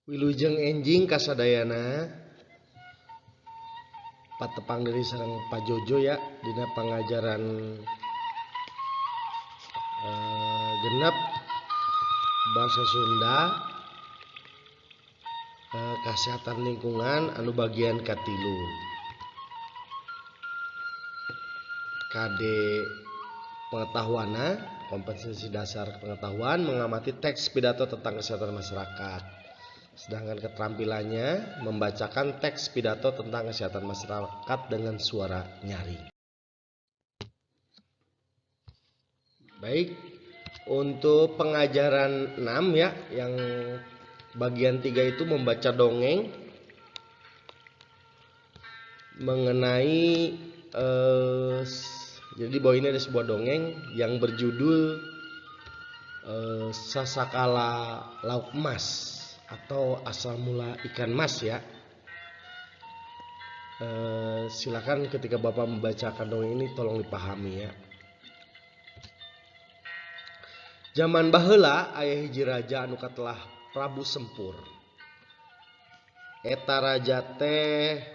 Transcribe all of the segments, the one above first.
Wilujeng enjing kasadayana patepang deui sareng Pak Jojo ya dina pangajaran genep bahasa Sunda kesehatan lingkungan anu bagian katilu KD pengetahuanna kompetensi dasar pengetahuan mengamati teks pidato tentang kesehatan masyarakat. Sedangkan keterampilannya membacakan teks pidato tentang kesehatan masyarakat dengan suara nyaring. Baik, untuk pengajaran 6 ya, yang bagian 3 itu membaca dongeng mengenai jadi di bawah ini ada sebuah dongeng yang berjudul Sasakala Lauk Emas atau asal mula ikan mas ya. Silakan ketika Bapak membacakan dongeng ini tolong dipahami ya. Zaman baheula aya hiji raja anu katelah Prabu Sempur. Eta raja teh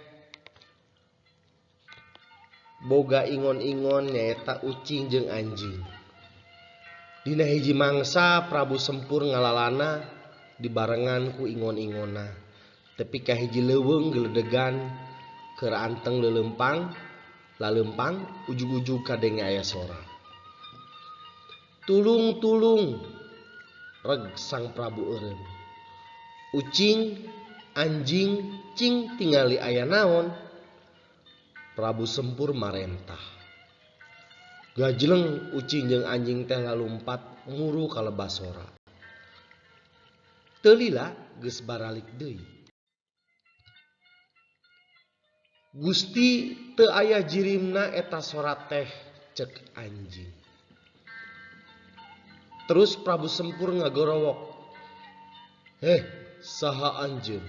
boga ingon-ingon nyaeta ucing jeung anjing. Dina hiji mangsa Prabu Sempur ngalalana dibarengan ku ingon-ingona. Tepi ka hiji leuweung geledegan keur anteng lelempang, lalempang ujug-ujug kadenge aya sora. Tulung-tulung reg sang Prabu eureun. Ucing, anjing, cing tingali aya naon? Prabu Sempur marentah. Gajleng ucing jeung anjing teh lalumpat muru ka lebah sora. Teu lila geus baralik deui. Gusti teu aya jirimna eta sora teh cek anjing. Terus Prabu Sempur ngagorowok. Heh, saha anjeun?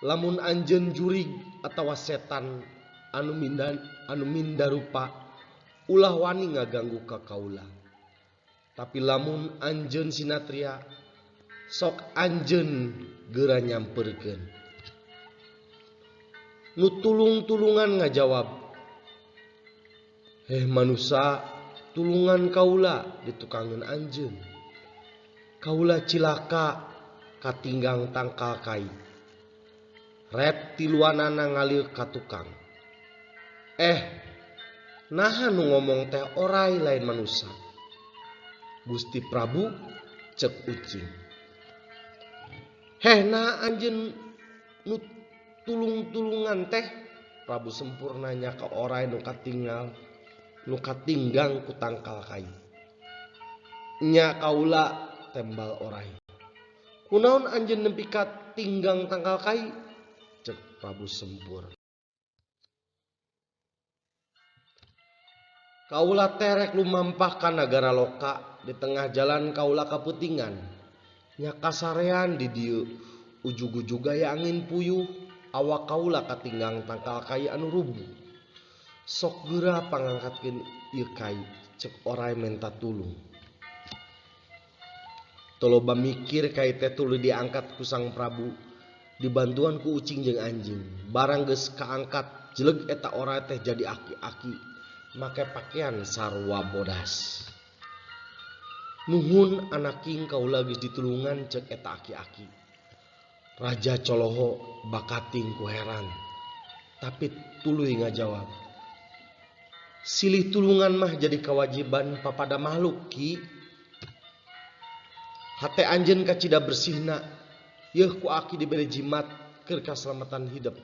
Lamun anjeun jurig atawa setan anu minda rupa ulah wani ngaganggu ka kaula. Tapi lamun anjeun sinatria sok anjeun geura nyamperkeun. Nu tulung-tulungan ngajawab, heh manusa, tulungan kaula ditukangeun anjeun. Kaula cilaka katinggang tangkal kai. Ret tiluanana ngalir ka tukang. Eh, naha nu ngomong teh orai lain manusa. Gusti Prabu cek ucing. Heh, nah anjeun nu tulung-tulungan teh? Prabu Sempur nanya ka orai nu katinggal nu katinggang ku tangkal kai. Nya kaula tembal orai. Kunaon anjeun nepi ka tinggang tangkal kai? Cek Prabu Sempur. Kaula terek lumampah ka nagara loka, di tengah jalan kaula kaputingan. Nya kasarean di dieu, ujug-ujug aya angin puyuh, awak kaula katinggang tangkal kai anu rubuh. Sok geura pangangkatkeun ieu kai, cek orai menta tulung. Teu loba mikir kai teh tuluy diangkat ku Sang Prabu, dibantuan ku ucing jeung anjing. Barang geus kaangkat, jeleg eta orai teh jadi aki-aki, make pakaian sarua bodas. Nuhun anaking kaula geus ditulungan cek eta aki-aki. Raja coloho bakating ku heran, tapi tuluy ngajawab. Silih tulungan mah jadi kewajiban papada makhluk ki. Hate anjeun kacida bersihna, yeuh ku aki dibere jimat keur kaselamatan hidup.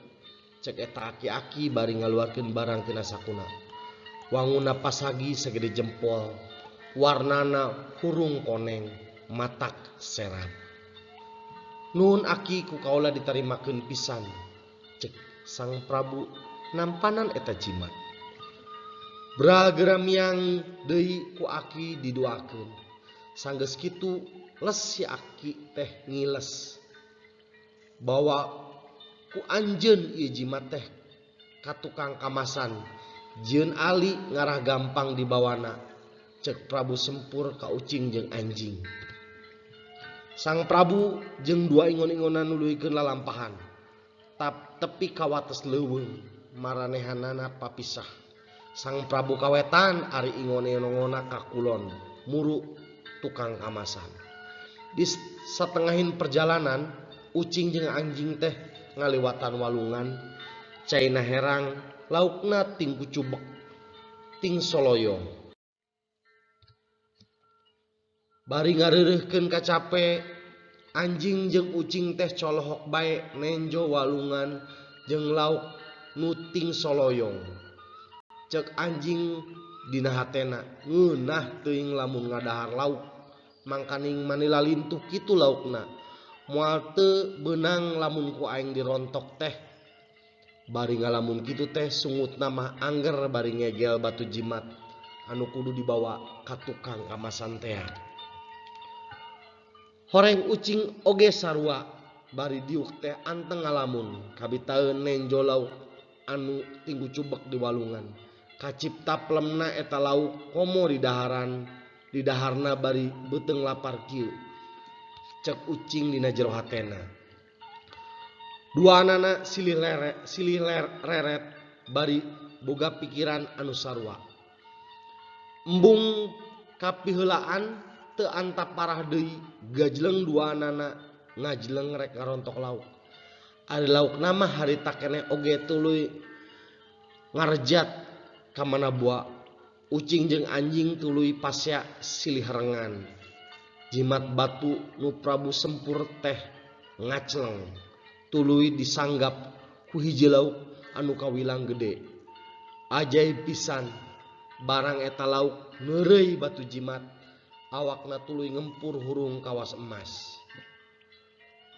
Cek eta aki-aki bari ngaluarkeun barang tina sakuna. Wanguna pasagi sagede jempol, warnana hurung koneng, matak serap. Nuhun aki ku kaula ditarimakeun pisan. Cek Sang Prabu nampanan eta jimat. Bral geura miang deui ku aki didoakeun. Sanggeus kitu les si aki teh ngiles. Bawa ku anjeun ieu jimat teh ka tukang kamasan. Jieun ali ngarah gampang dibawana. Cek Prabu Sempur ka ucing jeung anjing. Sang Prabu jeung dua ingon-ingonan nuluykeun lalampahan. Tap tepi ka wates leuweung maranehanana papisah. Sang Prabu kawetan ari ingon-ingonna ka kulon muru tukang kamasan. Di satengahin perjalanan ucing jeung anjing teh ngaliwatan walungan caina herang laukna ting kucubek ting soloyong. Bari ngareureuhkeun kacape anjing jeung ucing teh colohok bae nenjo walungan jeung lauk nu ting soloyong. Cek anjing dina hatena ngeunah teuing lamun ngadahar lauk mangkaning manila lintuh kitu laukna moal teu beunang lamun ku aing dirontok teh. Bari ngalamun kitu teh sungutna mah angger bari ngegel batu jimat anu kudu dibawa ka tukang kamasan teh. Horeng ucing oge sarua bari diuk teh anteng ngalamun kabitaeun nenjo lauk anu tinggu cubek di walungan. Kacipta plemna eta lauk komo di daharan di daharna bari beuteung lapar kieu. Cek ucing dina jero hatena. Duanana silih reret bari boga pikiran anu sarua. Embung kapiheulaan teu antap parah deui gajleng duanana ngajleng rek ngarontok lauk. Ari laukna mah harita keneh oge tuluy ngarejat ka mana bua. Ucing jeung anjing tuluy pasea silih rengan. Jimat batu nu Prabu Sempur teh ngacleng tuluy disanggap ku hiji lauk anu kawilang gede. Ajaib pisan barang eta lauk neureuy batu jimat awakna tuluy ngempur hurung kawas emas.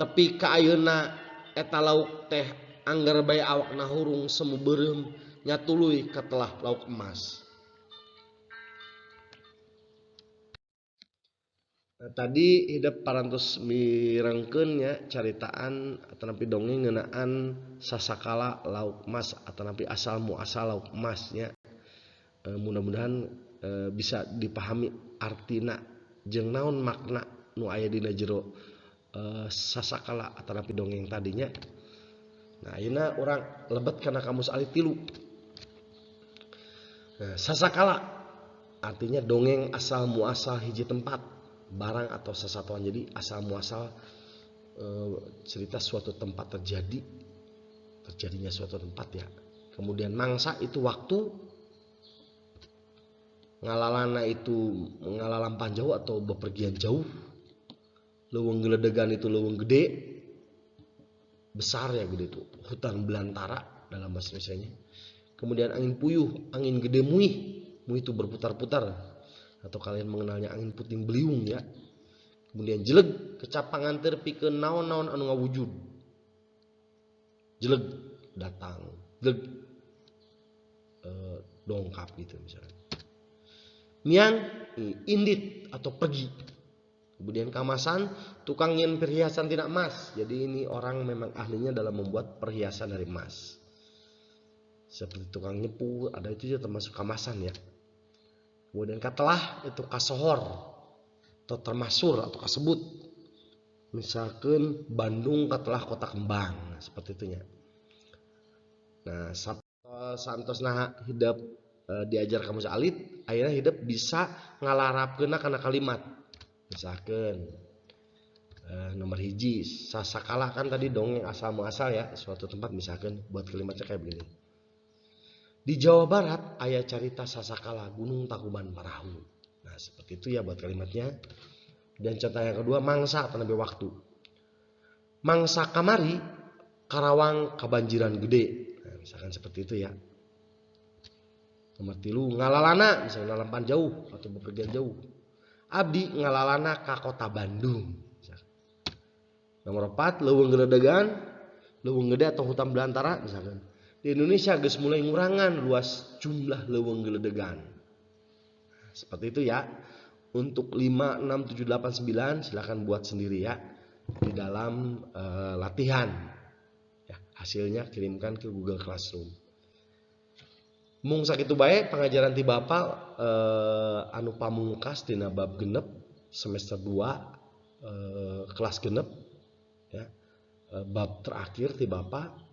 Tepi ka ayeuna eta lauk teh angger bae awakna hurung semu beureum nya tuluy katelah lauk emas. Nah, tadi hidep parantos mirengkeun nya caritaan atanapi dongeng ngeunaan sasakala lauk emas atanapi asal muasal lauk emas nya. Mudah-mudahan bisa dipahami artina jeung naon makna nu aya dina jero sasakala atanapi dongeng tadinya. Nah, ayeuna urang lebet kana kamus alit tilu. Nah, sasakala artinya dongeng asal muasal hiji tempat, barang atau sesatuan. Jadi asal muasal cerita suatu tempat terjadinya suatu tempat ya. Kemudian mangsa itu waktu, ngalalana itu ngalalampah jauh atau bepergian jauh. Leuweung geledegan itu leuweung gede, besar ya, gede itu hutan belantara dalam bahasa Indonesianya. Kemudian angin puyuh, angin gede muih, muih itu berputar-putar atau kalian mengenalnya angin puting beliung ya. Kemudian jeleg, kecapangan terpikeun naon-naon anu ngawujud. Jeleg datang, jeleg dongkap gitu misalnya. Miang indit atau pergi. Kemudian kamasan, tukang nyen perhiasan tidak emas. Jadi ini orang memang ahlinya dalam membuat perhiasan dari emas. Seperti tukang nyepu, ada itu juga termasuk kamasan ya. Kemudian katelah itu kasohor atau termasur atau kasebut. Misalkan Bandung katelah kota kembang, nah, seperti itunya. Nah, santos nah hidup diajar kamu alit, akhirnya hidup bisa ngalarapkeunna kana kalimat. Misalkan nomor hiji sasakala kan tadi dongeng asal muasal ya suatu tempat, misalkan buat kalimatnya kayak begini. Di Jawa Barat aya carita sasakala Gunung Tangkuban Parahu. Nah, seperti itu ya buat kalimatnya. Dan contoh yang kedua mangsa atau lebih waktu. Mangsa kamari Karawang kabanjiran gede. Nah, misalkan seperti itu ya. Nomor tilu ngalalana, misalnya lalampan jauh atau bepergian jauh. Abdi ngalalana ka kota Bandung. Misalkan. Nomor 4 leuweung geledegan, leuweung gede atau hutan belantara misalkan. Di Indonesia geus mulai ngurangan luas jumlah leuweung geledegan. Nah, seperti itu ya. Untuk 5, 6, 7, 8, 9 silakan buat sendiri ya di dalam latihan. Ya, hasilnya kirimkan ke Google Classroom. Mung sakitu bae pengajaran ti Bapak anu pamungkas dina bab genep semester 2 Kelas 6 ya, bab terakhir ti Bapak.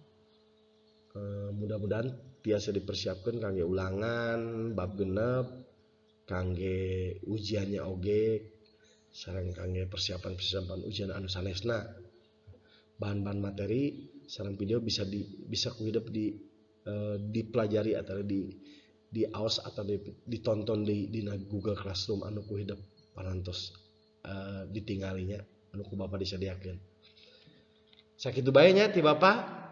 Mudah-mudahan tiasa dipersiapkan kangge ulangan bab 6, kangge ujiannya oge, sareng kangge persiapan-persiapan ujian anu sanesna. Bahan-bahan materi sareng video bisa ku hidep dipelajari atau di aos atau ditonton di Google Classroom anu ku hidep parantos ditinggalinya, anu ku Bapak disediakeun. Sakitu bae nya ti Bapak.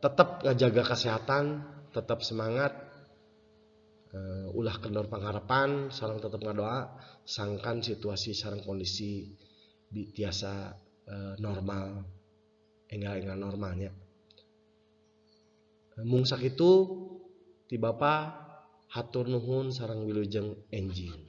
Tetap ngajaga kesehatan, tetap semangat, ulah kendor pangharapan, sareng tetap ngadoa sangkan situasi sareng kondisi tiasa normal, enggal-enggal normalnya. Mung sakitu ti Bapak, hatur nuhun sareng wilujeng enjing.